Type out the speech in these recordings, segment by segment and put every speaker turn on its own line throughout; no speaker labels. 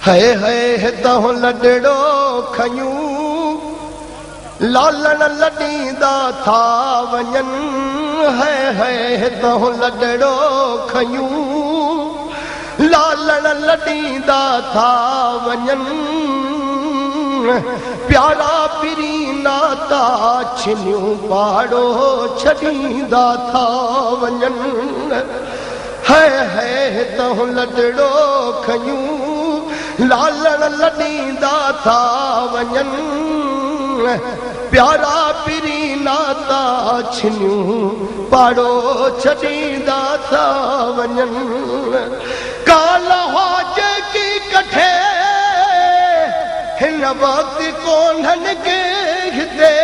هئي هئي هتئون لڏڙو کنيون، لالڻ لڏيندا ٿا وڃن. هئي هئي هتئون لڏڙو کنيون، لالڻ لڏيندا ٿا وڃن. پيارا پرين ناتا ڇنيون پاڙو ڇڏيندا ٿا وڃن. هئي هئي هتئون لڏڙو کنيون، لالڻ لڏيندا ٿا وڃن. پيارا پرين ناتا ڇنيون پاڙو ڇڏيندا ٿا وڃن. ڪالهه هئا جيڪي ڪٺي، هن وقت ڪونهن ڪي هتي.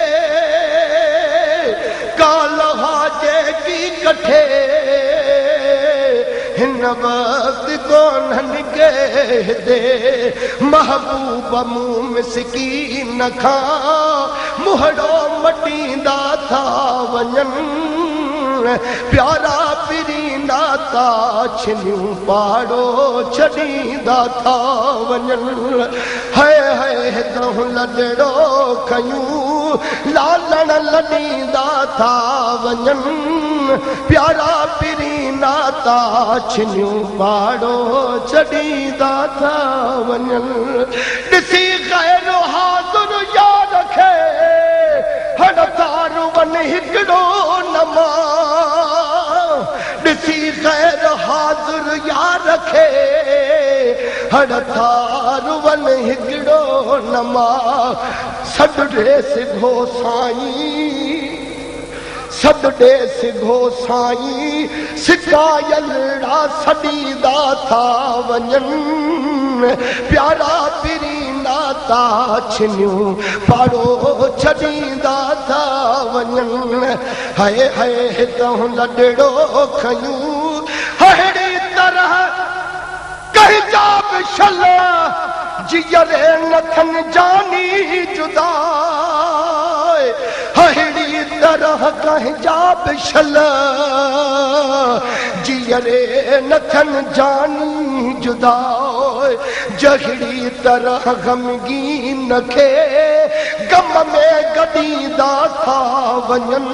ڪالهه هئا جيڪي ڪٺي، هن وقت ڪونهن ڪي هتي. محبوب مون مسڪين کان منهڙو مٽيندا ٿا وڃن. پيارا پرين ناتا ڇنيون پاڙو ڇڏيندا ٿا وڃن. هئي هئي هتئون لڏڙو کنيون، لالڻ لڏيندا ٿا وڃن. پيارا پرين ناتا ڇنيون پاڙو ڇڏيندا ٿا وڃن. ڏسي غير حاضر يار کي، هڙ تار ون هڪڙو نه مان. ڏسي غير حاضر يار کي، هڙ تار ون هڪڙو نه مان. سڏ ڏي سگهو سائين، سڏ ڏي سگهو سائين، سڪايلڙا سڏيندا ٿا وڃن. پيارا پرين ناتا ڇنيون پاڙو ڇڏيندا ٿا وڃن. هئي هئي هتئون لڏڙو کنيون، اهڙي طرح ڪنهن جا به شل جيئري نه ٿين جاني جدا. اهڙي طرح ڪنهن جا به شل جيئري نه ٿين جاني جدا. جهڙي طرح غمگين کي غم ۾ گڏيندا ٿا وڃن.